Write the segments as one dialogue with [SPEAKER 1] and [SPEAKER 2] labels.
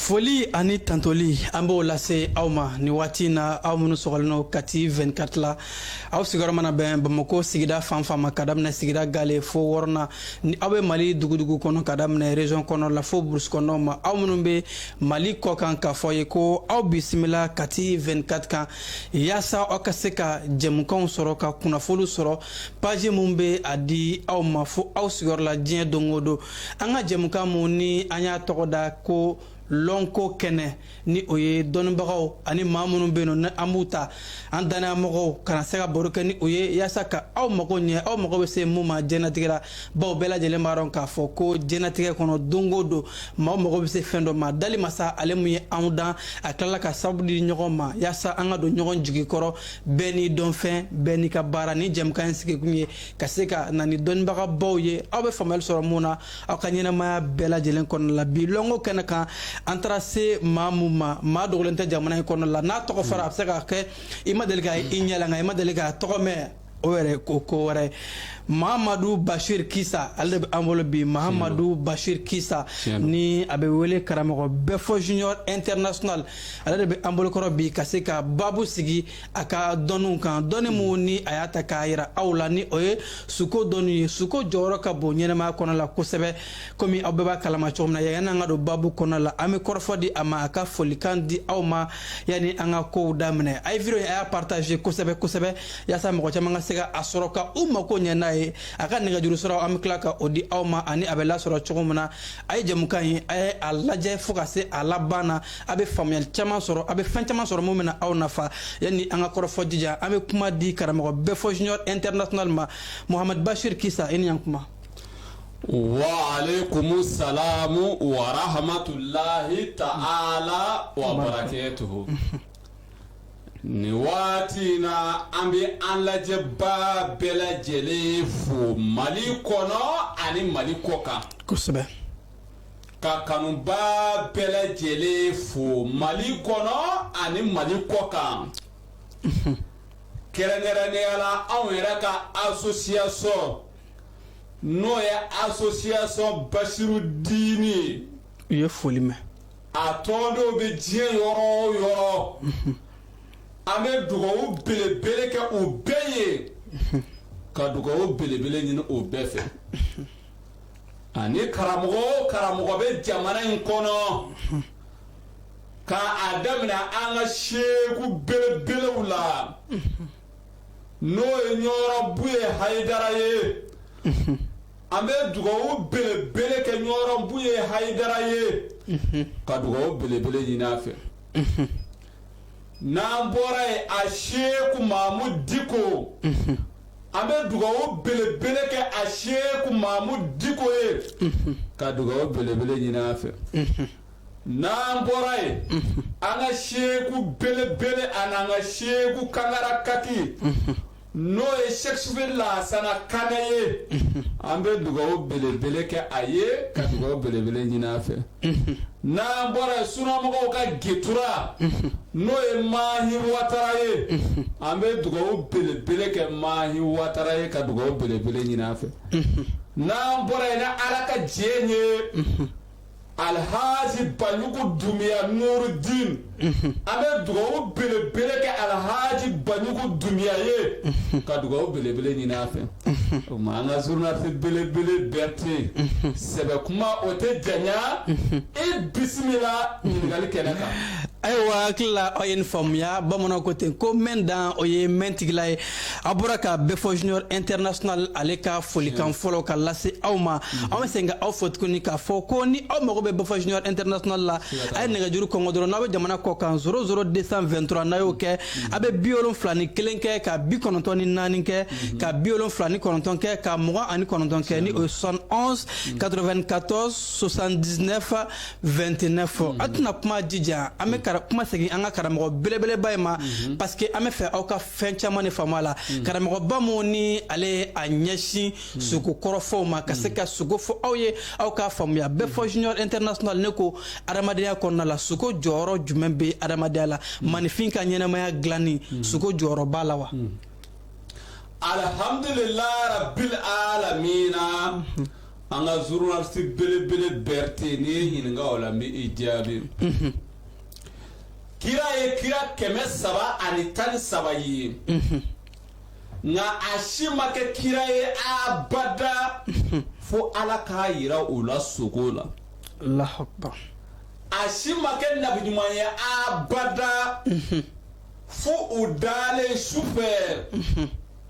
[SPEAKER 1] Foli ani tantoli, an b'o lase aw ma ni waati na, aw minnu sɔgɔlen don Kati 24 la. Aw sigiyɔrɔ mana bɛn Bamako sigida fan fan ma, ka daminɛ sigida Gale fo wɔɔrɔnan, ni aw bɛ Mali dugudugu kɔnɔ, ka daminɛ région kɔnɔ la fo brousse kɔnɔ ma, aw minnu bɛ Mali kɔ kan, k'a fɔ ye ko aw bisimila Kati 24 kan, yaasa aw ka se ka jɛmukanw sɔrɔ, ka kunnafoniw sɔrɔ, page mun bɛ a di aw ma fo aw sigiyɔrɔ la diɲɛ don o don. An ka jɛmukan mun ni an y'a tɔgɔ da ko Lɔnko Kɛnɛ, ni o ye dɔnnibagaw ani maa minnu bɛ yen nɔ, an b'u ta an dannayamɔgɔw kana se ka baro kɛ ni o ye, yaasa ka aw mago ɲɛ, aw mago bɛ se mun ma diɲɛlatigɛ la. Bawo bɛɛ lajɛlen b'a dɔn k'a fɔ ko diɲɛlatigɛ kɔnɔ, don o don, maaw mago bɛ se fɛn dɔ ma. Dali masa, ale mun ye anw dan, a tilala ka sababu di ɲɔgɔn ma yaasa an ka don ɲɔgɔn jigi kɔrɔ, bɛɛ n'i dɔnfɛn, bɛɛ n'i ka baara. Ni jɛmukan in sigikun ye ka se ka na ni dɔnnibagabaw ye, aw bɛ faamuyali sɔrɔ mun na aw ka ɲɛnamaya bɛɛ lajɛlen kɔnɔna la. Bi Lɔnko Kɛnɛ kan, an taara se maa mun ma, maa dogolen tɛ jamana in kɔnɔ la. N'a tɔgɔ fɔra, a bɛ se ka kɛ i ma deli ka i ɲɛ la, nka i ma deli k'a tɔgɔ mɛn, o yɛrɛ ko ko wɛrɛ. Mahamadu Bashir Kisa, ale de bɛ an bolo bi. Mahamadu Bashir Kisa, ni a bɛ wele karamɔgɔ Bɛfɔ Junior International, ale de bɛ an bolokɔrɔ bi ka se ka baabu sigi a ka dɔnniw kan, dɔnni mun ni a y'a ta k'a yira aw la, ni o ye suko dɔnni ye. Suko jɔyɔrɔ ka bon ɲɛnamaya kɔnɔ la kosɛbɛ, komi aw bɛɛ b'a kalama cogo min na. Yanni an ka don baabu kɔnɔ la, an bɛ kɔrɔfɔ di a ma, a ka folikan di aw ma yanni an ka kow daminɛ. A ye vidéo in, a y'a partager kosɛbɛ kosɛbɛ, yaasa mɔgɔ caman ka se ka a sɔrɔ ka u mako ɲɛ n'a ye. A ka nɛgɛjuru sɔrɔ, an bɛ tila ka o di aw ma, ani a bɛ lasɔrɔ cogo min na. A ye jɛmukan ye, a ye a lajɛ fo ka se a laban na, a bɛ faamuyali caman sɔrɔ, a bɛ fɛn caman sɔrɔ mun bɛna aw nafa. Yanni an ka kɔrɔfɔ jija, an bɛ kuma di karamɔgɔ Bɛfɔ Junior International ma. Muhamad Bashir Kisa, i ni yan kuma.
[SPEAKER 2] Wa aleykumu salamu wa rahmatulahi ta'ala wa barakatuhu. Nin waati in na, an bɛ an lajɛbaa bɛɛ lajɛlen fo Mali kɔnɔ ani Mali kɔ kan. Ka kanubaa bɛɛ lajɛlen fo Mali kɔnɔ ani Mali kɔ kan, kɛrɛnkɛrɛnnenya la anw yɛrɛ ka association, n'o ye Association Basiru Diini ye.
[SPEAKER 1] U ye foli mɛn.
[SPEAKER 2] A tɔndenw bɛ diɲɛ yɔrɔ o yɔrɔ, an bɛ dugawu belebele kɛ u bɛɛ ye, ka dugawu belebele ɲini u bɛɛ fɛ. Ani karamɔgɔ o karamɔgɔ bɛ jamana in kɔnɔ, ka a daminɛ an ka seku belebelew la, n'o ye Ɲɔrɔ Buye Hayidara ye, an bɛ dugawu belebele kɛ Ɲɔrɔ Buye Hayidara ye, ka dugawu belebele ɲini a fɛ. N'an bɔra yen, a seku Mamu Diko, an bɛ dugawu belebele kɛ a seku Mamu Diko ye, ka dugawu belebele ɲini a fɛ. N'an bɔra yen, an ka seku belebele ani an ka seku Kangara Kaki, n'o ye Sɛki Lasana Kanɛ ye, an bɛ dugawu belebele kɛ a ye, ka dugawu belebele ɲini a fɛ. N'an bɔra yen, sunamɔgɔw ka getura, n'o ye Mahi Watara ye, an bɛ dugawu belebele kɛ Mahi Watara ye, ka dugawu belebele ɲini a fɛ. N'an bɔra yen, ni Ala ka jɛn ye, Alhaji Banjugu Dunbiya Nurudin, an bɛ dugawu belebele kɛ Alhaji Banjugu Dunbiya ye, ka dugawu belebele ɲini a fɛ. O ma, an ka journaliste belebele Berete, sɛbɛ kuma o tɛ janya. I bisimila ɲininkali kɛnɛ kan.
[SPEAKER 1] Ayiwa, hakili la aw ye nin faamuya. Bamananw ko ten ko mɛn dan, o ye mɛn tigila ye. A bɔra ka Bɛfɔ Junior International ale ka folikan fɔlɔ ka lase aw ma. An bɛ segin ka aw fɔ tuguni k'a fɔ ko ni aw mago bɛ Bɛfɔ Junior International la, a ye nɛgɛjuru kɔngɔ dɔrɔn. N'aw bɛ jamana kɔ kan, 00223, n'a y'o kɛ, a bɛ 71 kɛ, ka 94 kɛ, ka 79 kɛ, ka 29 kɛ, ni o ye 71 94 79 29. An tɛna kuma jija, an bɛ kuma segin an ka karamɔgɔ belebeleba in ma, parce que an bɛ fɛ aw ka fɛn caman de faamu a la. Karamɔgɔba mun ni ale ye a ɲɛsin suko kɔrɔfɔw ma, ka se ka suko fɔ aw ye, aw k'a faamuya. Bɛfɔ Junior International, ne ko adamadenya kɔnɔna la, suko jɔyɔrɔ jumɛn bɛ adamadenya la? Maninfin ka ɲɛnamaya dilanni, suko jɔyɔrɔ b'a la wa?
[SPEAKER 2] Alhamdulilah rabbil alamina. An ka journaliste belebele Berete, n'i ye ɲininka o la, n bɛ i jaabi. Kira ye kira 313 ye, nka a si ma kɛ kira ye abada fo Ala k'a yira u la sogo la.
[SPEAKER 1] Allahu akbar.
[SPEAKER 2] A si ma kɛ nabi ɲuman ye abada fo u dalen su fɛ,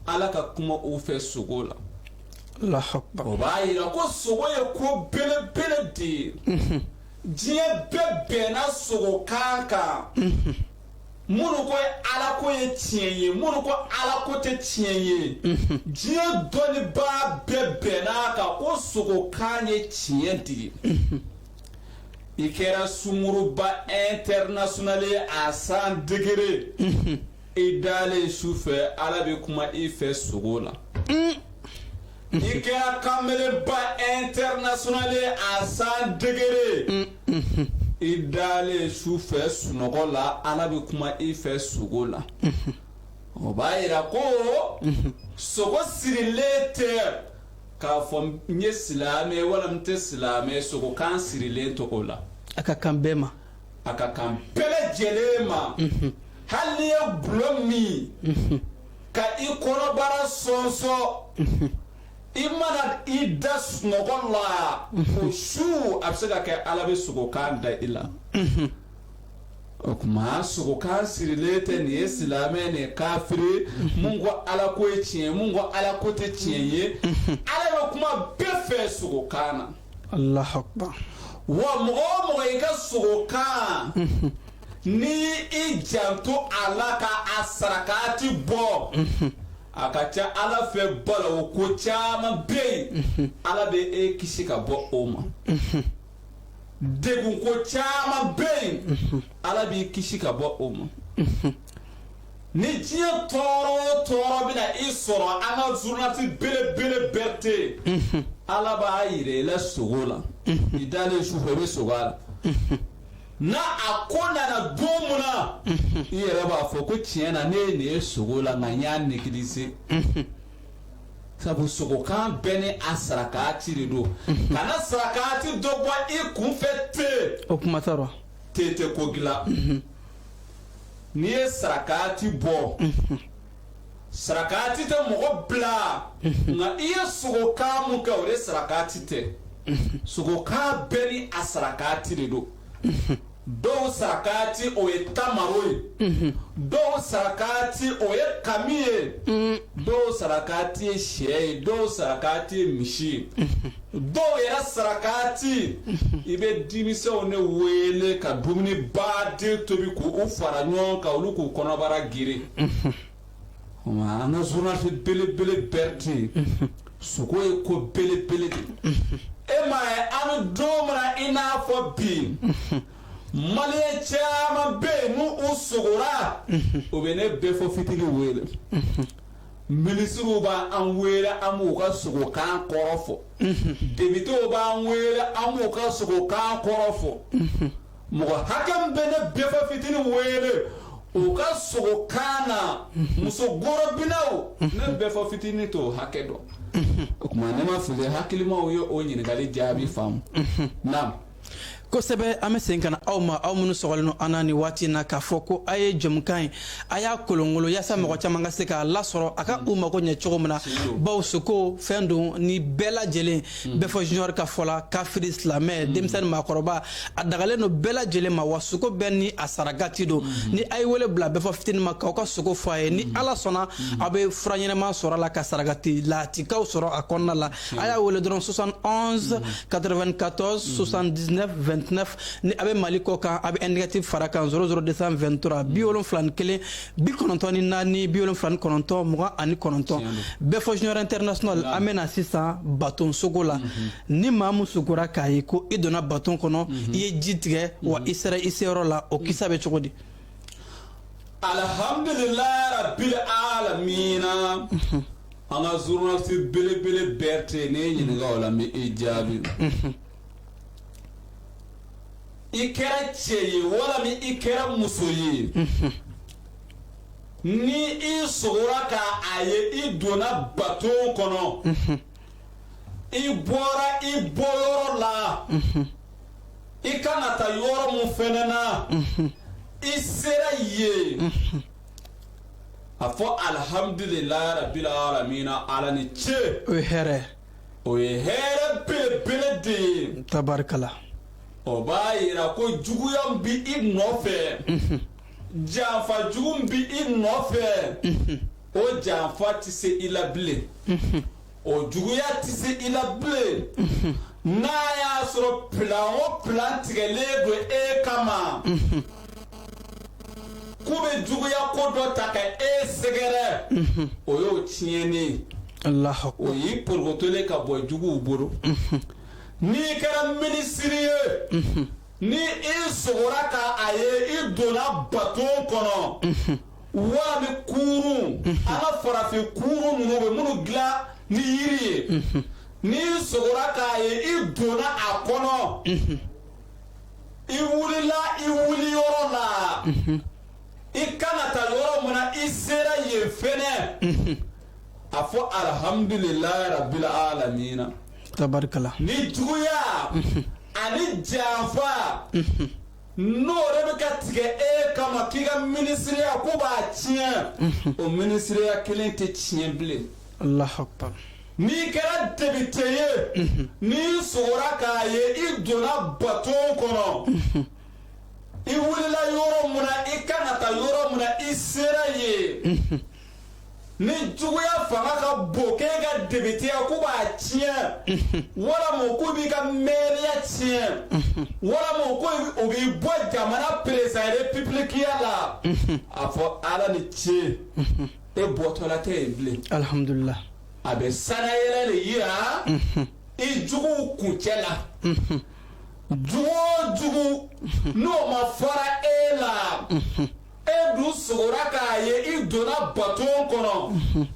[SPEAKER 2] Ala ka kuma u fɛ sogo la.
[SPEAKER 1] Allahu akbar.
[SPEAKER 2] O b'a yira ko sogo ye ko belebele de ye. Diɲɛ bɛɛ bɛnna sogo kan kan. Minnu ko Ala ko ye tiɲɛ ye, minnu ko Ala ko tɛ tiɲɛ ye, diɲɛ dɔnnibaa bɛɛ bɛnna a kan ko sogo kan ye tiɲɛ de ye. I kɛra sunguruba international ye à 100 degré, i dalen su fɛ, Ala bɛ kuma i fɛ sogo la. I kɛra kamelenba international ye à 100 degré, i dalen su fɛ sunɔgɔ la, Ala bɛ kuma i fɛ sogo la. O b'a yira ko sogo sirilen tɛ k'a fɔ n ye silamɛ wala n tɛ silamɛ. Sogokan sirilen tɛ o la.
[SPEAKER 1] A ka kan bɛɛ ma.
[SPEAKER 2] A ka kan bɛɛ lajɛlen ma. Hali n'i ye gulɔ min ka i kɔnɔbara sɔnsɔn, i mana i da sunɔgɔ la o su, a bɛ se ka kɛ Ala bɛ sogokan da i la. O tuma, sogokan sirilen tɛ nin ye silamɛ, nin ye kafiri, mun ko Ala ko ye tiɲɛ, mun ko Ala ko tɛ tiɲɛ ye. Ala bɛ kuma bɛɛ fɛ sogokan na.
[SPEAKER 1] Allahu akbar.
[SPEAKER 2] Wa mɔgɔ o mɔgɔ i ka sogokan, ni i janto a la ka a sarakati bɔ, a ka ca Ala fɛ, balawu ko caman bɛ yen, Ala bɛ e kisi ka bɔ o ma. Degun ko caman bɛ yen, Ala b'i kisi ka bɔ o ma. Ni diɲɛ tɔɔrɔ o tɔɔrɔ bɛna i sɔrɔ, an ka journaliste belebele Berete, Ala b'a yira i la sogo la. I dalen su fɛ, i bɛ sogo a la. N'a a ko nana don min na, i yɛrɛ b'a fɔ ko tiɲɛ na, ne ye nin ye sogo la, nka n y'a négliger. Sabu sogokan bɛɛ ni a sarakati de don. Kana sarakati dɔ bɔ i kun fɛ ten.
[SPEAKER 1] O kuma t'a rɔ.
[SPEAKER 2] Ten tɛ ko dilan. N'i ye sarakati bɔ, sarakati tɛ mɔgɔ bila, nka i ye sogokan mun kɛ, o de sarakati tɛ. Sogokan bɛɛ ni a sarakati de don. Dɔw sarakati, o ye tamaro ye. Dɔw sarakati, o ye kami ye. Dɔw sarakati ye sɛ ye. Dɔw sarakati ye misi ye. Dɔw yɛrɛ sarakati, i bɛ denmisɛnw ne wele ka dumuni baden tobi k'u fara ɲɔgɔn kan, olu k'u kɔnɔbara girin. An ka journaliste belebele Berete, sogo ye ko belebele de. E m'a ye, an bɛ don min na i n'a fɔ bi, maliyɛn caman bɛ yen, n'u u sogora, u bɛ ne bɛɛ fɔ fitiri wele. Minisiriw b'an wele, an b'u ka sogokan kɔrɔ fɔ. Députéw b'an wele, an b'u ka sogokan kɔrɔ fɔ. Mɔgɔ hakɛ min bɛ ne bɛɛ fɔ fitiri wele u ka sogokan na, muso gorobinɛw, ne bɛɛ fɔ fitinin t'o hakɛ dɔn. O tuma, ne ma fili, hakilimaw ye o ɲininkali jaabi faamu. Naam.
[SPEAKER 1] Kosɛbɛ. An bɛ segin ka na aw ma, aw minnu sɔgɔlen don an na nin waati in na, k'a fɔ ko a ye jɛmukan ye, a y'a kolongolo yaasa mɔgɔ caman ka se k'a lasɔrɔ, a ka u mako ɲɛ cogo min na. Bawo soko fɛn don ni bɛɛ lajɛlen bɛɛ fɔ junior ka fɔ la, kafiri, silamɛ, denmisɛnnin, maakɔrɔba, a dagalen don bɛɛ lajɛlen ma. Wa sogo bɛɛ ni a sarakati don. Ni a ye wele bila bɛɛ fɔ fitinin ma k'aw ka sogo fɔ a ye, ni Ala sɔnna, aw bɛ fura ɲɛnama sɔrɔ a la, ka sarakati latikaw sɔrɔ a kɔnɔna la. A y'a wele dɔrɔn 71 94 79 29. Ni a bɛ Mali kɔ kan, a bɛ indicatif fara kan, 00223 71 94 79 29. Bɛɛ fɔ junior international. An bɛna sisan baton sogo la. Ni maa min sogora k'a ye ko i donna baton kɔnɔ, i ye ji tigɛ wa i sera i seyɔrɔ la, o kisa bɛ cogo di?
[SPEAKER 2] Alhamdulilayi rabbil alamina. An ka journaliste belebele Berete, ne ye ɲininka o la, n bɛ i jaabi. I kɛra cɛ ye wala ni i kɛra muso ye, ni i sogora k'a ye i donna baton kɔnɔ. I bɔra i bɔyɔrɔ la, i kan ka taa yɔrɔ mun fɛnɛ na, i sera yen, a fɔ alhamdulilayi rabbil alamina, Ala ni ce.
[SPEAKER 1] O ye hɛrɛ.
[SPEAKER 2] O ye hɛrɛ belebele de ye.
[SPEAKER 1] Tabarikala.
[SPEAKER 2] O b'a yira ko juguya min bi i nɔfɛ, janfa jugu min bi i nɔfɛ, o janfa tɛ se i la bilen, o juguya tɛ se i la bilen. N'a y'a sɔrɔ plan o plan tigɛlen don e kama k'u bɛ juguya ko dɔ ta ka e sɛgɛrɛ, o y'o tiɲɛnen ye.
[SPEAKER 1] Allahu
[SPEAKER 2] O y'i porokotolen ka bɔ juguw bolo. N'i kɛra minisiri ye, ni i sogora ka a ye i donna baton kɔnɔ walima kurun, an ka farafin kurun ninnu bɛ minnu dilan ni yiri ye, n'i sogora k'a ye i donna a kɔnɔ, i wulila i wuliyɔrɔ la, i kan ka taa yɔrɔ min na, i sera yen fɛnɛ, a fɔ alhamdulilayi rabbil alamina.
[SPEAKER 1] Tabarikala.
[SPEAKER 2] Ni juguya ani janfa n'o de bɛ ka tigɛ e kama k'i ka minisiriya ko b'a tiɲɛ, o minisiriya kelen tɛ tiɲɛ bilen.
[SPEAKER 1] Allahu akbar.
[SPEAKER 2] N'i kɛra député ye, n'i sogora k'a ye i donna baton kɔnɔ, i wulila yɔrɔ mun na, i kan ka taa yɔrɔ mun na, i sera yen, ni juguya fanga ka bon k'e ka députéya k'u b'a tiɲɛ, walima k'u b'i ka mairiya tiɲɛ, walima ko u b'i bɔ jamana président république la, a fɔ Ala ni ce, e bɔtɔla tɛ yen bilen.
[SPEAKER 1] Alhamdulillah.
[SPEAKER 2] A bɛ sanayɛlɛ de yira i juguw kuncɛ la. Jugu o jugu n'o ma fara e la, e dun sogora k'a ye i donna baton kɔnɔ,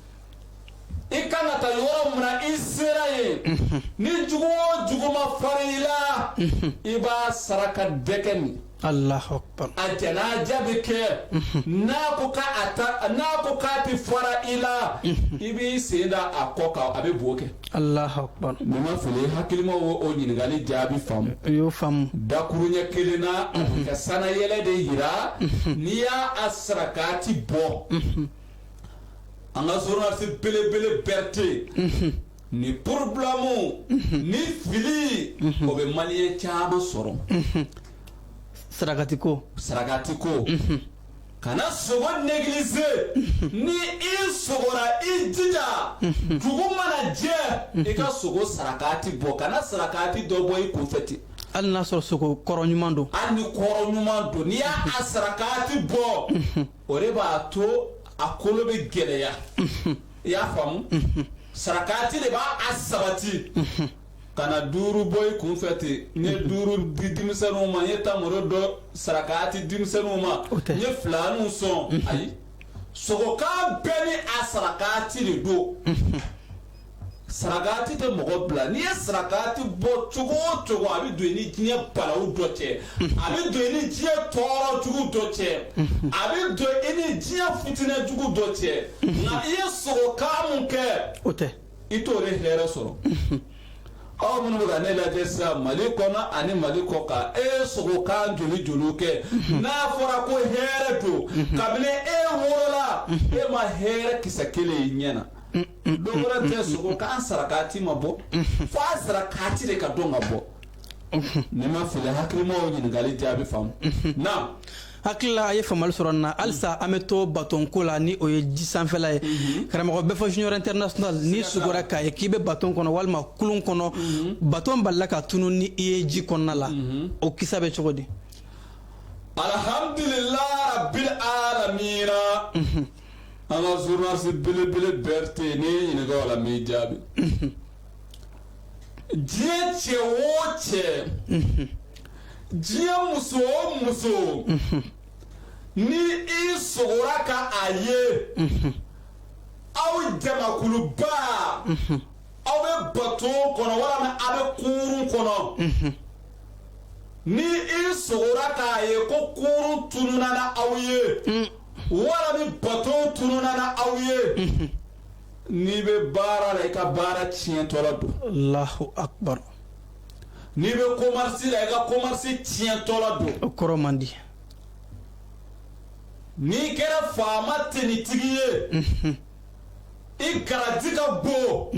[SPEAKER 2] i kan ka taa yɔrɔ mun na, i sera yen, ni jugu o jugu ma fara i la, i b'a saraka dɛgɛ nin.
[SPEAKER 1] Allahu akbar.
[SPEAKER 2] A janaja bɛ kɛ, n'a ko k'a ta, n'a ko k'a tɛ fara i la, i b'i sen da a kɔ kan, a bɛ bo kɛ.
[SPEAKER 1] Allahu akbar.
[SPEAKER 2] Ni ma fili, hakilimaw o ɲininkali jaabi faamu.
[SPEAKER 1] O y'o faamu.
[SPEAKER 2] Dakuruɲɛ kelen na, a bɛ ka sanayɛlɛ de yira n'i y'a a sarakati bɔ. An ka journaliste belebele Berete, ni problème ni fili o bɛ malien caman sɔrɔ.
[SPEAKER 1] Sarakati ko.
[SPEAKER 2] Sarakati ko, kana sogo négliger. Ni i sogora, i jija, dugu mana jɛ, i ka sogo sarakati bɔ. Kana sarakati dɔ bɔ i kunfɛ ten.
[SPEAKER 1] Hali n'a sɔrɔ sogo kɔrɔ ɲuman don.
[SPEAKER 2] Hali ni kɔrɔ ɲuman don, n'i y'a sarakati bɔ, o de b'a to a kolo bɛ gɛlɛya. I y'a faamu? Sarakati de b'a a sabati. Kana duuru bɔ i kunfɛ ten: n ye duuru di denmisɛnninw ma, n ye tamaro dɔ sarakati denmisɛnninw ma,
[SPEAKER 1] O tɛ.
[SPEAKER 2] n ye filaninw sɔn. Ayi, sogokan bɛɛ ni a sarakati de don. Sarakati tɛ mɔgɔ bila. N'i ye sarakati bɔ cogo o cogo, a bɛ don i ni diɲɛ balawu dɔ cɛ, a bɛ don i ni diɲɛ tɔɔrɔ jugu dɔ cɛ, a bɛ don i ni diɲɛ fitinɛ jugu dɔ cɛ. Nka i ye sogokan mun kɛ,
[SPEAKER 1] O tɛ.
[SPEAKER 2] i t'o de hɛrɛ sɔrɔ. Aw minnu bɛ ka ne lajɛ sisan Mali kɔnɔ ani Mali kɔ kan, e ye sogokan joli joli kɛ n'a fɔra ko hɛrɛ don? Kabini e wolola, e ma hɛrɛ kisɛ kelen y'i ɲɛ na. Dɔ wɛrɛ tɛ, sogokan sarakati ma bɔ. Fo a sarakati de ka dɔn ka bɔ. Ni ma fili, hakilimaw ɲininkali jaabi faamu na.
[SPEAKER 1] Hakili la, a ye faamuyali sɔrɔ nin na. Halisa an bɛ to batonko la, ni o ye ji sanfɛla ye. Karamɔgɔ bɛɛ fɔ junior international, n'i sugora k'a ye k'i bɛ baton kɔnɔ walima kulun kɔnɔ, baton balila ka tunu ni i ye ji kɔnɔna la, o kisa bɛ cogo di?
[SPEAKER 2] Alhamdulillah rabbil alamina. An ka journaliste belebele Berete, n'i ye ɲininka o la, n b'i jaabi. Diɲɛ cɛ o cɛ, diɲɛ muso o muso, ni i sogora ka a ye aw jamakuluba, aw bɛ baton kɔnɔ walima aw bɛ kurun kɔnɔ, ni i sogora k'a ye ko kurun tununa na aw ye, walima baton tununa na aw ye. N'i bɛ baara la, i ka baara tiɲɛtɔla don.
[SPEAKER 1] Allahu akbar.
[SPEAKER 2] N'i bɛ commerce la, i ka commerce tiɲɛtɔla don.
[SPEAKER 1] O kɔrɔ man di.
[SPEAKER 2] N'i kɛra faama tenitigi ye, i garadi ka bon,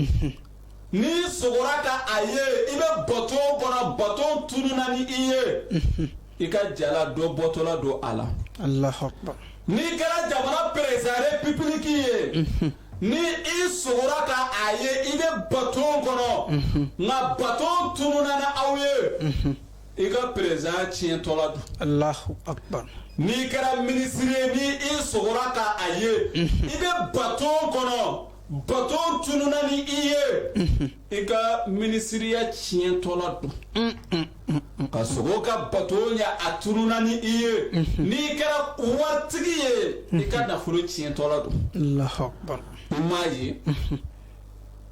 [SPEAKER 2] n'i sogora ka a ye i bɛ baton kɔnɔ, baton tununa ni i ye, i ka jala dɔ bɔtɔla don a la.
[SPEAKER 1] Allahu akbar.
[SPEAKER 2] N'i kɛra jamana président république ye, ni i sogora ka a ye i bɛ baton kɔnɔ, nka baton tununa ni aw ye, i ka président tiɲɛtɔla don.
[SPEAKER 1] Allahu akbar.
[SPEAKER 2] N'i kɛra minisiri ye, ni i sogora ka a ye i bɛ baton kɔnɔ, baton tununa ni i ye, i ka minisiriya tiɲɛtɔla don. Ka sogo ka baton ɲɛ, a tununa ni i ye. N'i kɛra waritigi ye, i ka nafolo tiɲɛtɔla don.
[SPEAKER 1] Allahu akbar.
[SPEAKER 2] I m'a ye,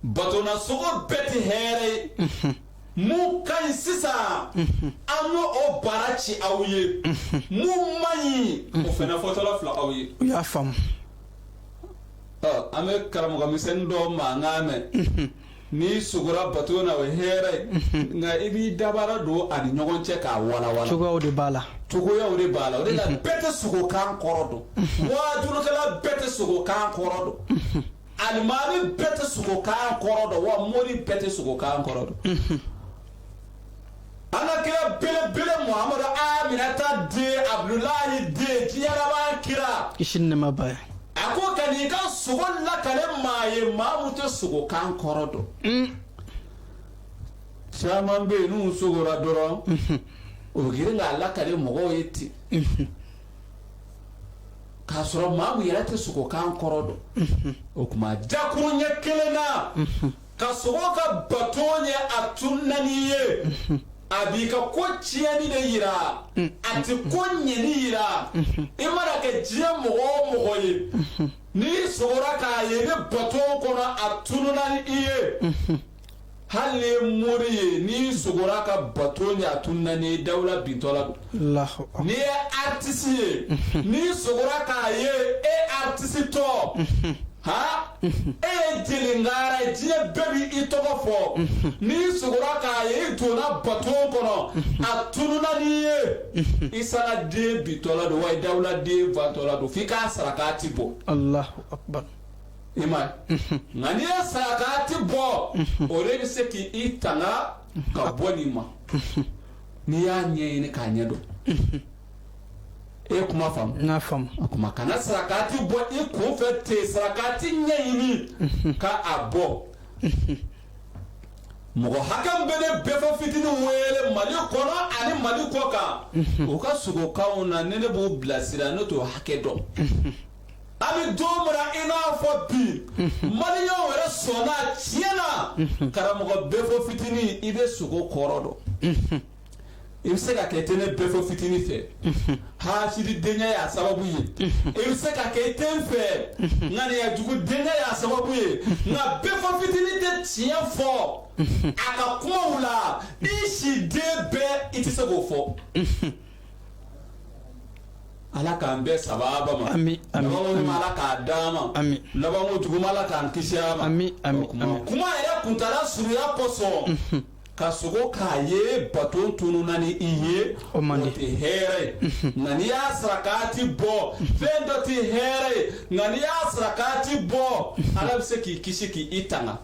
[SPEAKER 2] batonna sogo bɛɛ tɛ hɛrɛ ye. Mun ka ɲi sisan, an y'o o baara ci aw ye. Mun man ɲi, o fana fɔtɔla fila aw ye.
[SPEAKER 1] U y'a faamu.
[SPEAKER 2] Ɔ, an bɛ karamɔgɔ misɛnnin dɔw mankan mɛn. N'i sogora bato na, o ye hɛrɛ ye, nka i b'i dabara don a ni ɲɔgɔn cɛ k'a walawala.
[SPEAKER 1] Cogoyaw de b'a la.
[SPEAKER 2] Cogoyaw de b'a la. O de la, bɛɛ tɛ sogokan kɔrɔ dɔn, waajulukɛla bɛɛ tɛ sogokan kɔrɔ dɔn, alimami bɛɛ tɛ sogokan kɔrɔ dɔn, wa mori bɛɛ tɛ sogokan kɔrɔ dɔn. An ka kira belebele Muhamadu Aminata den Abudulayi den, diɲɛ laban kira,
[SPEAKER 1] Kisi ni nɛɛma b'a ye.
[SPEAKER 2] a ko ka n'i ka sogo lakale maa ye, maa mun tɛ sogokan kɔrɔ dɔn. Caman bɛ yen, n'u sogora dɔrɔn, o bɛ girin k'a lakale mɔgɔw ye ten, k'a sɔrɔ maa mun yɛrɛ tɛ sogokan kɔrɔ dɔn. O tuma, jakuru ɲɛ kelen na, ka sogo ka bato ɲɛ, a tununa n'i ye, a b'i ka ko tiɲɛni de yira, a ti ko ɲɛni yira. I mana kɛ diɲɛ mɔgɔ o mɔgɔ ye, n'i sogora k'a ye i bɛ bato kɔnɔ, a tununa ni i ye, hali ni ye mori ye, n'i sogora ka bato ɲɛ, a tununa ni ye, dawula bintɔla don.
[SPEAKER 1] Allahu akbar.
[SPEAKER 2] N'i ye artiste ye, n'i sogora k'a ye e artiste tɔ ha, e ye jelinkara ye, diɲɛ bɛɛ b'i tɔgɔ fɔ, n'i sogora k'a ye i donna bato kɔnɔ, a tununa n'i ye, i sangaden bitɔla don, wa i dawuladen fantɔla don, f'i k'a sarakati bɔ.
[SPEAKER 1] Allahu akbar.
[SPEAKER 2] I ma ye, nka n'i ye sarakati bɔ, o de bɛ se k'i tanga ka bɔ nin ma, n'i y'a ɲɛɲini k'a ɲɛ dɔn. E ye kuma faamu?
[SPEAKER 1] N y'a faamu.
[SPEAKER 2] O kuma, kana sarakati bɔ i kun fɛ ten. Sarakati ɲɛɲini ka a bɔ. Mɔgɔ hakɛ min bɛ ne bɛɛ fɔ fitinin wele Mali kɔnɔ ani Mali kɔ kan, u ka sogokanw na, ni ne b'u bilasira, ne t'o hakɛ dɔn. An bɛ don min na i n'a fɔ bi, maliyɛnw yɛrɛ sɔnna tiɲɛ na, karamɔgɔ bɛɛ fɔ fitinin, i bɛ sogo kɔrɔ dɔn. I bɛ se ka kɛ i tɛ ne bɛɛ fɔ fitinin fɛ, hasidi denya y'a sababu ye. I bɛ se ka kɛ i tɛ n fɛ, ŋaniya jugu denya y'a sababu ye. Nka bɛɛ fɔ fitinin tɛ tiɲɛ fɔ a ka kumaw la. I si den bɛɛ, i tɛ se k'o fɔ. Ala k'an bɛɛ sababa ma.
[SPEAKER 1] Ami, ami.
[SPEAKER 2] Labanko ɲuman, Ala k'a d'an ma.
[SPEAKER 1] Ami.
[SPEAKER 2] Labanko juguman, Ala k'an kisi a ma.
[SPEAKER 1] Ami, ami.
[SPEAKER 2] O kuma,
[SPEAKER 1] Ami.
[SPEAKER 2] kuma yɛrɛ kuntala surunya kosɔn, ka sogo k'a ye baton tununa ni i ye,
[SPEAKER 1] O man di.
[SPEAKER 2] o tɛ hɛrɛ ye. Nka n'i y'a sarakati bɔ, fɛn dɔ tɛ hɛrɛ ye. Nka n'i y'a sarakati bɔ, Ala bɛ se k'i kisi k'i tanga.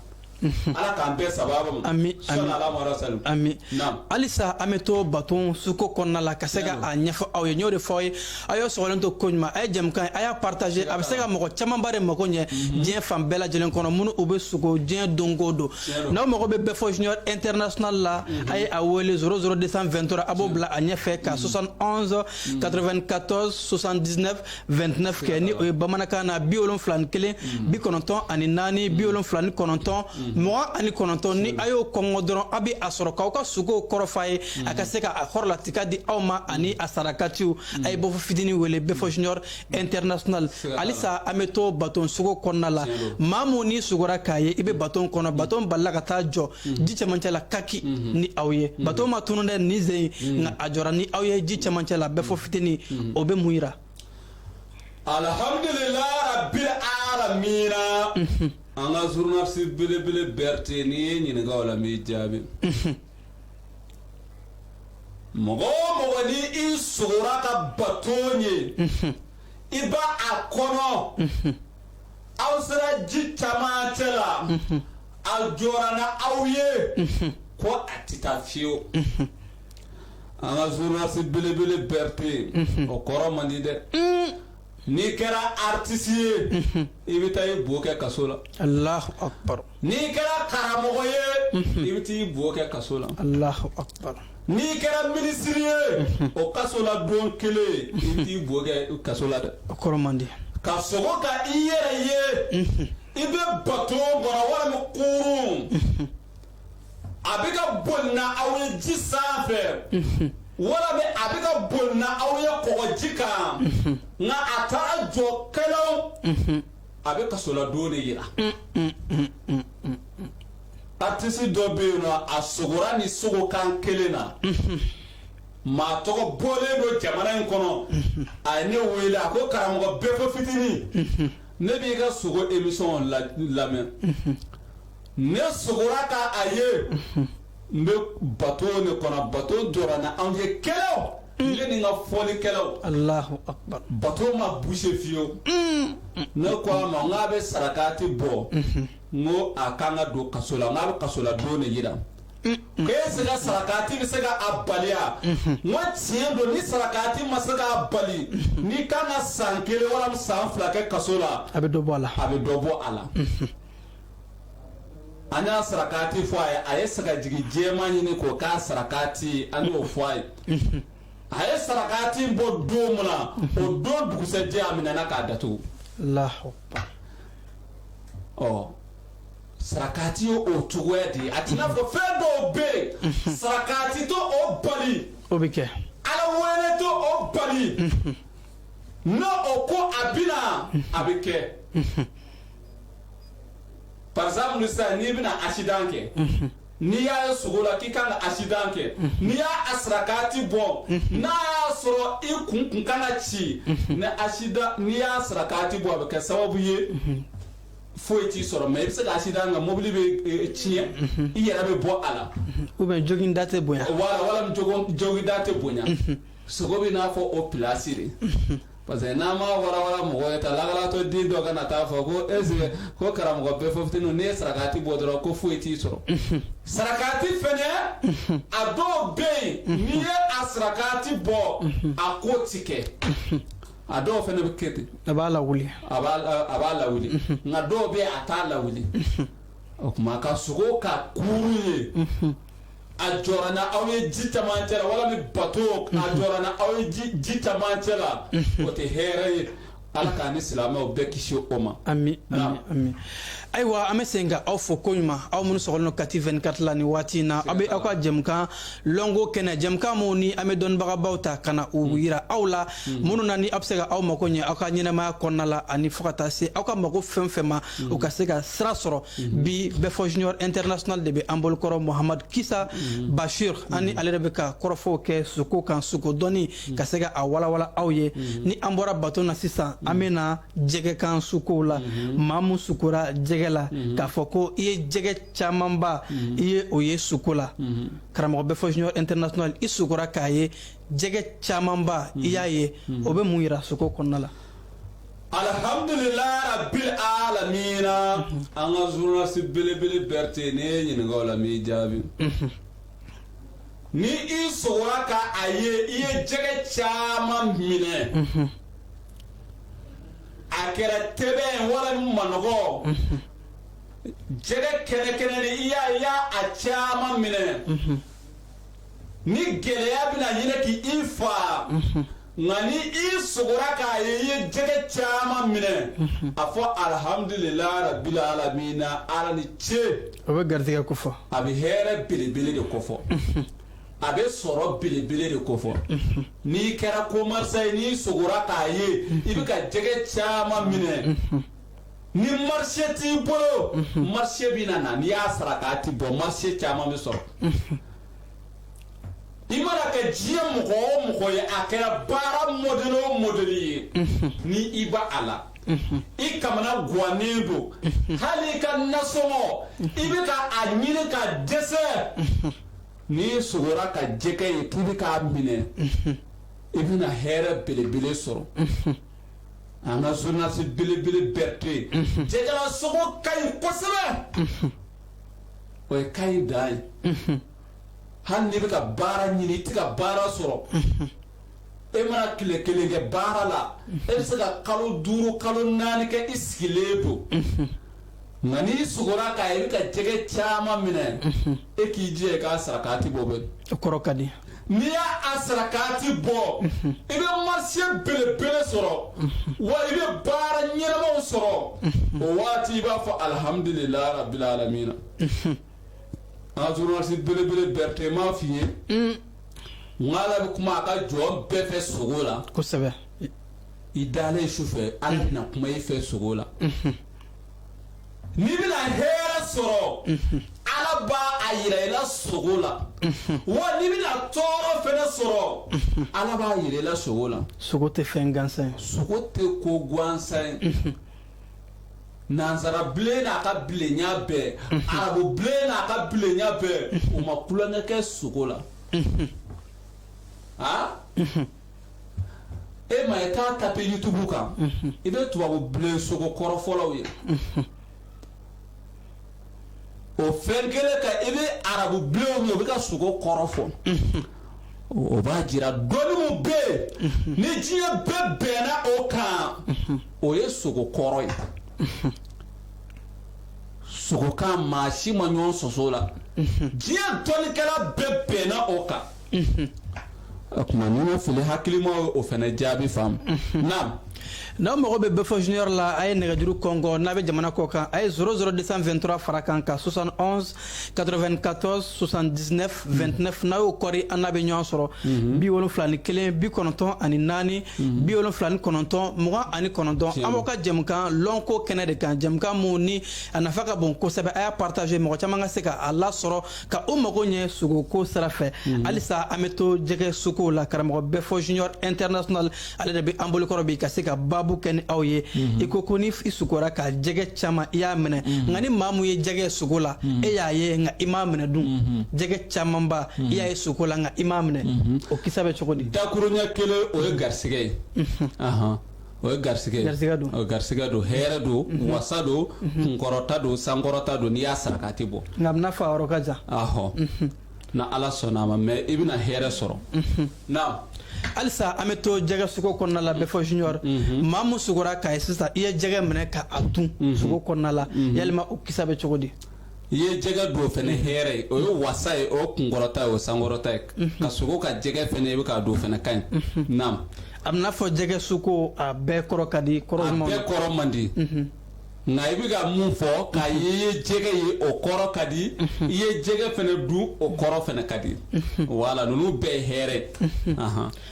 [SPEAKER 2] Ala k'an bɛɛ sababa ma.
[SPEAKER 1] Ami, ami.
[SPEAKER 2] Sɔnni ala ma salim.
[SPEAKER 1] Ami.
[SPEAKER 2] Naam.
[SPEAKER 1] Halisa an bɛ to baton suko kɔnɔna la ka se ka a ɲɛfɔ aw ye. N y'o de fɔ aw ye, a y'aw sɔgɔlen to ko ɲuman, a ye jɛmukan ye, a y'a partager, a bɛ se ka mɔgɔ camanba de mako ɲɛ diɲɛ fan bɛɛ lajɛlen kɔnɔ, minnu u bɛ sugo diɲɛ don o don. N'aw mago bɛ bɛɛ fɔ Junior International la, a ye a wele 00223, a b'o bila a ɲɛfɛ ka 71 94 79 29 kɛ, ni o ye bamanankan na 71 94 79 29. Ni a y'o kɔngɔ dɔrɔn, a bɛ a sɔrɔ k'aw ka sogow kɔrɔ f'a ye, a ka se ka a kɔrɔlatika di aw ma ani a sarakatiw. A ye bɔfɔ fitinin wele Bɛfɔ Junior International. Halisa an bɛ to baton sogo kɔnɔna la. Maa mun n'i sogora k'a ye i bɛ baton kɔnɔ, baton balila ka taa jɔ ji cɛmancɛ la kaki ni aw ye, baton ma tunu dɛ nin sen in, nka a jɔra ni aw ye ji cɛmancɛ la, Bɛfɔ fitinin, o bɛ mun yira?
[SPEAKER 2] Alhamdulilah rabbil alamina. An ka journaliste belebele Berete, n'i ye ɲininka o la, n b'i jaabi. Mɔgɔ o mɔgɔ ni i sogora ka bato ye, i b'a a kɔnɔ, aw sera ji camancɛ la, a jɔra na aw ye ko a tɛ taa fiyewu. An ka journaliste belebele Berete, o kɔrɔ man di dɛ. N'i kɛra artiste ye, i bɛ taa i bo kɛ kaso la.
[SPEAKER 1] Allahu akbar.
[SPEAKER 2] N'i kɛra karamɔgɔ ye, i bɛ taa i bo kɛ kaso la.
[SPEAKER 1] Allahu akbar.
[SPEAKER 2] N'i kɛra minisiri ye, o kaso la don kelen, i bɛ t'i bo kɛ kaso la dɛ.
[SPEAKER 1] O kɔrɔ man di.
[SPEAKER 2] Ka sogo ka i yɛrɛ ye, i bɛ bato kɔnɔ walima kurun, a bɛ ka boli na aw ye ji sanfɛ, walima a bɛ ka boli na aw ye kɔgɔji kan, nka a taara jɔ kɛlɛw, a bɛ kasoladon de yira. Artiste dɔ bɛ yen nɔ, a sogora ni sogokan kelen na, maa tɔgɔ bɔlen don jamana in kɔnɔ. A ye ne wele, a ko: "Karamɔgɔ bɛɛ fɔ fitinin, ne b'i ka sogo émission lamɛn. Ne sogora ka a ye n bɛ bato de kɔnɔ, bato jɔra na anw ye kɛlɛw, ne ni n ka fɔlikɛlaw."
[SPEAKER 1] Allahu akbar.
[SPEAKER 2] Bato ma bouger fiyewu. Ne ko a ma n k'a bɛ sarakati bɔ, n ko a kan ka don kaso la, n k'a bɛ kaso la don de yira. Ko est ce que sarakati bɛ se ka a baliya? N ko tiɲɛ don, ni sarakati ma se k'a bali, n'i kan ka san 1 walima san 2 kɛ kaso la,
[SPEAKER 1] a bɛ dɔ bɔ a la.
[SPEAKER 2] A bɛ dɔ bɔ a la. An y'a sarakati fɔ a ye, a ye sagajigi jɛman ɲini k'o k'a sarakati, an y'o fɔ a ye. A ye sarakati bɔ don min na, o don dugusɛjɛ, a minɛna k'a datugu.
[SPEAKER 1] Allahu akbar.
[SPEAKER 2] Ɔ, sarakati ye o cogoya de ye. A t'i n'a fɔ fɛn dɔw bɛ yen, sarakati t'o o bali.
[SPEAKER 1] O bɛ kɛ.
[SPEAKER 2] Ala wele t'o o bali. N'o o ko a bɛna, a bɛ kɛ. Par exemple sisan, n'i bɛna accident kɛ, n'i y'a ye sogo la k'i kan ka accident kɛ, n'i y'a a sarakati bɔ, n'a y'a sɔrɔ i kun kan ka ci ni accident, n'i y'a sarakati bɔ, a bɛ kɛ sababu ye foyi t'i sɔrɔ, mais i bɛ se ka accident kɛ, mobili bɛ tiɲɛ, i yɛrɛ bɛ bɔ a la.
[SPEAKER 1] Ou bien joginda tɛ bonya.
[SPEAKER 2] Wala, wala joginda tɛ bonya. Sogo bɛ n'a fɔ o place de, parce que n'an ma warawara mɔgɔ ye ta lakalatɔ den dɔ kana taa fɔ ko est ce que ko karamɔgɔ bɛɛ fɔ fitinin, n'i ye sarakati bɔ dɔrɔn ko foyi t'i sɔrɔ. Sarakati fɛnɛ, a dɔw bɛ yen, n'i ye a sarakati bɔ, a ko ti kɛ. A dɔw fɛnɛ bɛ kɛ ten.
[SPEAKER 1] A b'a lawuli.
[SPEAKER 2] A b'a lawuli, nka dɔw bɛ yen, a t'a lawuli. O tuma ka sogo ka kuuru ye, a jɔra na aw ye ji camancɛ la, wala ni bato a jɔra na aw ye ji camancɛ la, o tɛ hɛrɛ ye. Ala k'an ni silamɛw bɛɛ kisi o ma.
[SPEAKER 1] Ami, ami, ami. Ayiwa, an bɛ segin ka aw fo koɲuman, aw minnu sɔgɔlen don Kati 24 la nin waati in na. Aw bɛ aw ka jɛmukan lɔngo kɛnɛ, jɛmukan mun ni an bɛ dɔnnibagabaw ta ka na u yira aw la, minnu na ni aw bɛ se ka aw mako ɲɛ aw ka ɲɛnamaya kɔnɔna la, ani fo ka taa se aw ka mako fɛn fɛn ma, u ka se ka sira sɔrɔ. Bi, Bɛfɔ Junior International de bɛ an bolokɔrɔ, Mohamad Kisa Bashir. Ani ale de bɛ ka kɔrɔfɔw kɛ suko kan, suko dɔnni ka se ka a walawala aw ye. Ni an bɔra bato na sisan, an bɛ na jɛgɛ kan sukow la. Maa mun sukora jɛgɛ la, k'a fɔ ko i ye jɛgɛ camanba i ye, o ye suko la. Karamɔgɔ Bɛfɔ Junior International, i sukora k'a ye jɛgɛ camanba i y'a ye, o bɛ mun yira suko kɔnɔna la?
[SPEAKER 2] Alhamdulilayi rabbil alamina. An ka journaliste belebele Berete, ne ye ɲininka o la, n b'i jaabi. Ni i sogora ka a ye i ye jɛgɛ caman minɛ, a kɛra tɛbɛn wala manɔgɔ, jɛgɛ kɛnɛ kɛnɛ ni i y'a a caman minɛ, ni gɛlɛya bɛna ɲini k'i fa, nka ni i sogora k'a ye i ye jɛgɛ caman minɛ, a fɔ alhamdulilayi rabbil alamina, Ala ni ce.
[SPEAKER 1] O bɛ garijɛgɛ ko fɔ.
[SPEAKER 2] A bɛ hɛrɛ belebele de kofɔ, a bɛ sɔrɔ belebele de kofɔ. N'i kɛra commerçant ye, n'i sogora k'a ye i bɛ ka jɛgɛ caman minɛ, ni marché t'i bolo, marché bɛ na. N'i y'a sara k'a ti bɔ, marché caman bɛ sɔrɔ. I mana kɛ diɲɛ mɔgɔ o mɔgɔ ye, a kɛra baara modèle o modèle ye, ni i b'a a la. I kamana gannen don, hali i ka nasɔngɔ i bɛ ka a ɲini ka dɛsɛ. N'i sogora ka jɛgɛ ye k'i bɛ k'a minɛ, i bɛna hɛrɛ belebele sɔrɔ. An ka journaliste belebele Berete, jɛgɛla sogo ka ɲi kosɛbɛ, o ye ka ɲi dan ye. Hali n'i bɛ ka baara ɲini, i tɛ ka baara sɔrɔ, e mana tile kelen kɛ baara la, e bɛ se ka kalo 5, kalo 4 kɛ i sigilen don. Nka n'i sogora k'a ye i bɛ ka jɛgɛ caman minɛ, e k'i jija i k'a sarakati bɔ bɛ.
[SPEAKER 1] O kɔrɔ ka di.
[SPEAKER 2] N'i y'a sarakati bɔ, i bɛ marché belebele sɔrɔ, wa i bɛ baara ɲɛnamaw sɔrɔ. O waati i b'a fɔ alihamudulilayi rabil alamina. An ka journaliste belebele Berete m'a f'i ye n ko Ala bɛ kuma a ka jɔn bɛɛ fɛ sogo la.
[SPEAKER 1] Kosɛbɛ.
[SPEAKER 2] I dalen su fɛ, Ala bɛna kuma i fɛ sogo la. N'i bɛna hɛrɛ sɔrɔ, Ala b'a a yira i la sogo la. Wa n'i bɛna tɔɔrɔ fɛnɛ sɔrɔ, Ala b'a yira i la sogo la.
[SPEAKER 1] Sogo tɛ fɛn gansan ye.
[SPEAKER 2] Sogo tɛ ko gansan ye. Nansara bilen n'a ka bilenya bɛɛ, arabu bilen n'a ka bilenya bɛɛ, u ma tulonkɛ kɛ sogo la. Ah, e ma ye, taa taper YouTube kan, i bɛ tubabu bilen sogo kɔrɔfɔlaw ye. O fɛn kelen kan, i bɛ arabu bilenw ye, u bɛ ka sogo kɔrɔ fɔ. O b'a jira dɔnni min bɛ yen ni diɲɛ bɛɛ bɛnna o kan, o ye sogo kɔrɔ ye. Sogokan, maa si ma ɲɔgɔn sɔsɔ la, diɲɛ dɔnnikɛla bɛɛ bɛnna o kan. O tuma ni ma fili, hakilimaw o fana jaabi faamu. Naam.
[SPEAKER 1] N'aw mago bɛ Bɛfɔ Junior la, a ye nɛgɛjuru kɔngɔ. N'a bɛ jamana kɔ kan, a ye 00223 fara kan ka 71 94 79 29. N'a y'o kɔri, an n'a bɛ ɲɔgɔn sɔrɔ 71 94 79 29. An b'aw ka jɛmukan lɔnko kɛnɛ de kan, jɛmukan mun ni a nafa ka bon kosɛbɛ. A y'a partager, mɔgɔ caman ka se ka a lasɔrɔ ka o mago ɲɛ sogoko sira fɛ. Halisa an bɛ to jɛgɛ sukow la. Karamɔgɔ Bɛfɔ Junior International, ale de bɛ an bolokɔrɔ bi ka se ka baabu kɛ ni aw ye. I ko ko ni i sugora ka jɛgɛ caman, i y'a minɛ, nka ni maa mun ye jɛgɛ sogo la, e y'a ye nka i m'a minɛ dun, jɛgɛ camanba i y'a ye sogo la nka i m'a minɛ, o kisa bɛ cogo di?
[SPEAKER 2] Dakuruɲɛ kelen, o ye garisɛgɛ ye. O ye garisɛgɛ ye.
[SPEAKER 1] Garisɛgɛ don.
[SPEAKER 2] O garisɛgɛ don, hɛrɛ don, wasa don, kunkɔrɔta don, sankɔrɔta don. N'i y'a sarakati bɔ.
[SPEAKER 1] Nka a bɛna fɔ a yɔrɔ ka jan.
[SPEAKER 2] Ahɔ, na Ala sɔnna a ma, mais i bɛna hɛrɛ sɔrɔ. Naam.
[SPEAKER 1] Halisa an bɛ to jɛgɛ sogo kɔnɔna la. Bɛfɔ Junior, maa mun sogora k'a ye sisan, i ye jɛgɛ minɛ ka a dun sogo kɔnɔna la, yalima o kisa bɛ cogo di?
[SPEAKER 2] I ye jɛgɛ don fɛnɛ, hɛrɛ ye, o ye wasa ye, o ye kunkɔrɔta ye, o ye sankɔrɔta ye. Ka sogo ka jɛgɛ fɛnɛ, i bɛ k'a don fɛnɛ, ka ɲi. Naam.
[SPEAKER 1] A bɛna fɔ jɛgɛ suko a bɛɛ kɔrɔ ka di, kɔrɔ
[SPEAKER 2] A
[SPEAKER 1] jumɛn?
[SPEAKER 2] bɛɛ kɔrɔ man di, nka i bɛ ka mun fɔ k'a ye, i ye jɛgɛ ye, o kɔrɔ ka di. I ye jɛgɛ fɛnɛ dun, o kɔrɔ fɛnɛ ka di. Wala ninnu bɛɛ ye hɛrɛ ye.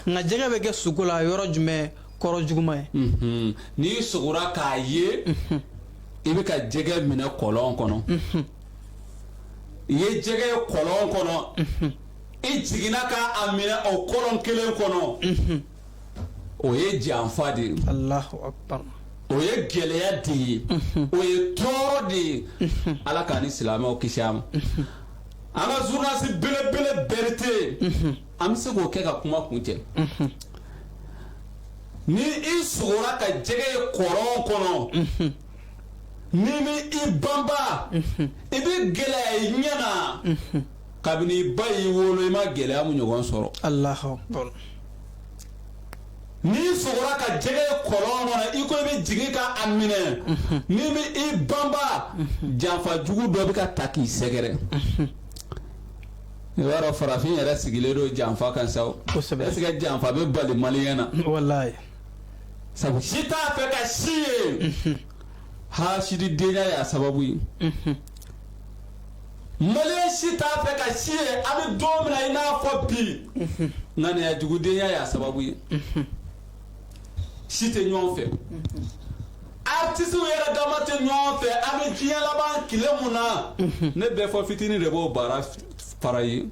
[SPEAKER 1] Nka jɛgɛ bɛ kɛ suko la yɔrɔ jumɛn kɔrɔ juguman
[SPEAKER 2] ye? N'i sogora k'a ye i bɛ ka jɛgɛ minɛ kɔlɔn kɔnɔ, i ye jɛgɛ ye kɔlɔn kɔnɔ, i jiginna k'a minɛ o kɔlɔn kelen kɔnɔ, o ye janfa de ye.
[SPEAKER 1] Allahu akbar.
[SPEAKER 2] O ye gɛlɛya de ye, o ye tɔɔrɔ de ye. Ala k'an ni silamɛw kisi a ma. An ka journaliste belebele Berete, an bɛ se k'o kɛ ka kuma kun cɛ. Ni i sogora ka jɛgɛ ye kɔlɔn kɔnɔ, n'i mi i banba, i bɛ gɛlɛya i ɲɛ na. Kabini i ba y'i wolo, i ma gɛlɛya mun ɲɔgɔn sɔrɔ.
[SPEAKER 1] Allahu akbar.
[SPEAKER 2] N'i sogora ka jɛgɛ ye kɔlɔn kɔnɔ, i ko i bɛ jigin ka a minɛ, n'i bɛ i banba, janfa jugu dɔ bɛ ka ta k'i sɛgɛrɛ. I b'a dɔn, farafin yɛrɛ sigilen don janfa kan sa o.
[SPEAKER 1] Kosɛbɛ.
[SPEAKER 2] Est ce que janfa bɛ bali maliyɛn na?
[SPEAKER 1] Walayi.
[SPEAKER 2] Sabu si t'a fɛ ka si ye, hasididenya y'a sababu ye. Maliyɛn si t'a fɛ ka si ye. An bɛ don min na i n'a fɔ bi, ŋaniya jugudenya y'a sababu ye. Si tɛ ɲɔgɔn fɛ, artisiw yɛrɛ dama tɛ ɲɔgɔn fɛ. An bɛ diɲɛ laban tile mun na, ne bɛɛ fɔ fitinin de b'o baara fara ye.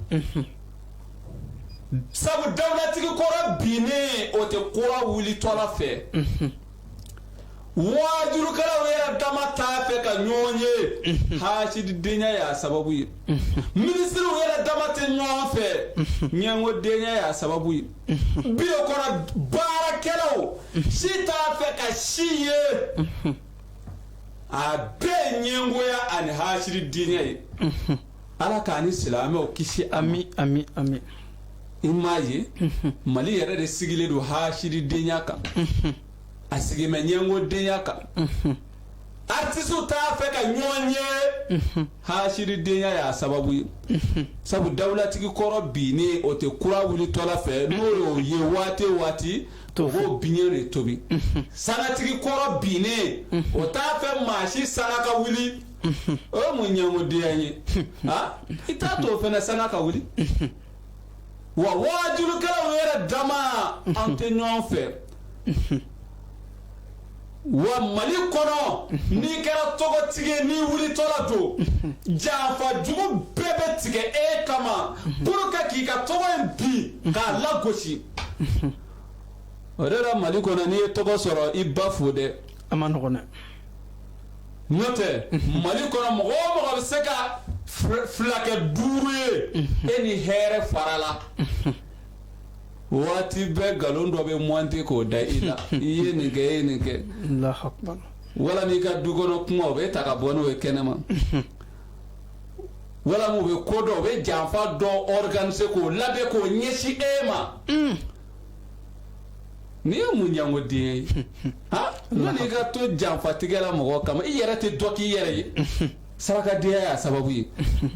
[SPEAKER 2] Sabu dawulatigi kɔrɔ binnen, o tɛ kura wulitɔla fɛ. Waajurukɛlaw yɛrɛ dama t'a fɛ ka ɲɔgɔn ye, hasididenya y'a sababu ye. Minisiriw yɛrɛ dama tɛ ɲɔgɔn fɛ, ɲɛngodenya y'a sababu ye. Biro kɔnɔ baarakɛlaw si t'a fɛ ka si ye, a bɛɛ ye ɲɛngoya ani hasididenya ye. Ala k'an ni silamɛw kisi.
[SPEAKER 1] Ami, ami, ami.
[SPEAKER 2] I m'a ye, Mali yɛrɛ de sigilen don hasididenya kan, a sigimɛ ɲɛngodenya kan. Artisiw t'a fɛ ka ɲɔgɔn ye, hasididenya y'a sababu ye. Sabu dawulatigi kɔrɔ binnen, o tɛ kura wulitɔla fɛ. N'o y'o ye waati o waati, o b'o biɲɛ de tobi. Sangatigi kɔrɔ binnen, o t'a fɛ maa si sanga ka wuli. O ye mun ɲɛngodenya ye? I t'a to o fana sanga ka wuli. Wa waajulukɛlaw yɛrɛ dama, an tɛ ɲɔgɔn fɛ. Wa Mali kɔnɔ, n'i kɛra tɔgɔtigi ye, n'i wulitɔla don, janfa jugu bɛɛ bɛ tigɛ e kama pour que k'i ka tɔgɔ in bin k'a lagosi. O de la, Mali kɔnɔ, n'i ye tɔgɔ sɔrɔ, i ba fo dɛ.
[SPEAKER 1] A ma nɔgɔn dɛ.
[SPEAKER 2] N'o tɛ, Mali kɔnɔ, mɔgɔ o mɔgɔ bɛ se ka fila kɛ duuru ye, e ni hɛrɛ farala, waati bɛɛ nkalon dɔ bɛ monter k'o da i la: i ye nin kɛ, e ye nin kɛ.
[SPEAKER 1] Allahu akbar.
[SPEAKER 2] Wala n'i ka du kɔnɔ kuma, o bɛ ta ka bɔ n'o ye kɛnɛma. Wala u bɛ ko dɔ, u bɛ janfa dɔ organiser k'o labɛn k'o ɲɛsin e ma. N'i ye mun ɲangoden ye? Han, n'i ka to janfatigɛ la mɔgɔ kama, i yɛrɛ tɛ dɔ k'i yɛrɛ ye. Sarakadenya y'a sababu ye.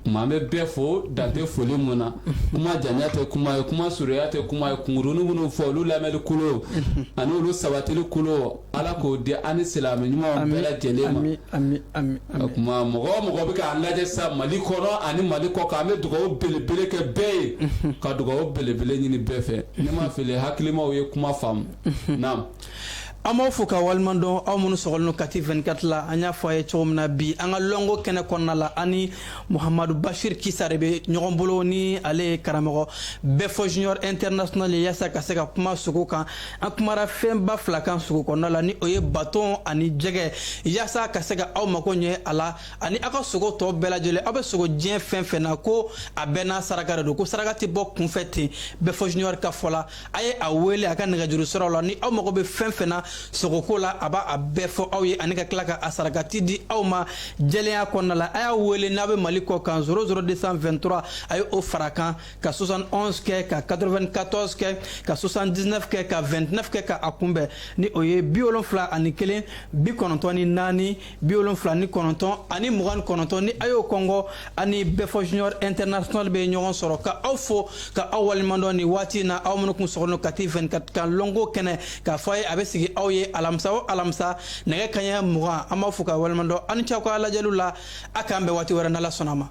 [SPEAKER 2] Kuma, an bɛ bɛɛ fo, dan tɛ foli mun na. Kuma janya tɛ kuma ye, kuma surunya tɛ kuma ye. Kunkurunin minnu fɔ, olu lamɛnli kolo ani olu sabatili kolo, Ala k'o di an ni silamɛ ɲumanw bɛɛ lajɛlen ma.
[SPEAKER 1] Ami, ami, ami.
[SPEAKER 2] O kuma, mɔgɔ o mɔgɔ bɛ k'an lajɛ sisan Mali kɔnɔ ani Mali kɔ kan, an bɛ dugawu belebele kɛ bɛɛ ye, ka dugawu belebele ɲini bɛɛ fɛ. Ne ma fili, hakilimaw ye kuma faamu. Naam.
[SPEAKER 1] An b'aw fo ka waleɲuman dɔn, aw minnu sɔgɔlen don Kati 24 la. An y'a fɔ a ye cogo min na, bi an ka lɔngo kɛnɛ kɔnɔna la, an ni Muhamadu Bashir Kisa de bɛ ɲɔgɔn bolo, ni ale ye karamɔgɔ Bɛfɔ Junior International ye, yaasa ka se ka kuma sogo kan. An kumara fɛnba fila kan sogo kɔnɔna la, ni o ye baton ani jɛgɛ, yaasa ka se ka aw mako ɲɛ a la ani aw ka sogo tɔ bɛɛ lajɛlen. Aw bɛ sogo diɲɛ fɛn fɛn na, ko a bɛɛ n'a saraka de don, ko saraka tɛ bɔ kunfɛ ten. Bɛfɔ Junior ka fɔ la, a ye a wele a ka nɛgɛjuru siraw la. Ni aw mago bɛ fɛn fɛn na sogoko la, a b'a a bɛɛ fɔ aw ye ani ka tila ka a sarakati di aw ma jɛlenya kɔnɔna la. A y'a wele n'a bɛ Mali kɔ kan, 00223, a ye o fara kan, ka 71 kɛ, ka 94 kɛ, ka 79 kɛ, ka 29 kɛ, ka a kunbɛn, ni o ye 71 94 79 ani 29. Ni a y'o kɔngɔ, ani Bɛfɔ Junior International bɛ ɲɔgɔn sɔrɔ. Ka aw fo ka aw waleɲuman dɔn nin waati in na, aw minnu kun sɔgɔlen don Kati 24 kan lɔngo kɛnɛ, k'a fɔ a ye a bɛ sigi aw ye alamisa o alamisa nɛgɛ kanɲɛ 20. An b'aw fo ka waleɲuman dɔn. Aw ni ce aw ka lajɛliw la. A k'an bɛn waati wɛrɛ, n'Ala sɔnna a ma.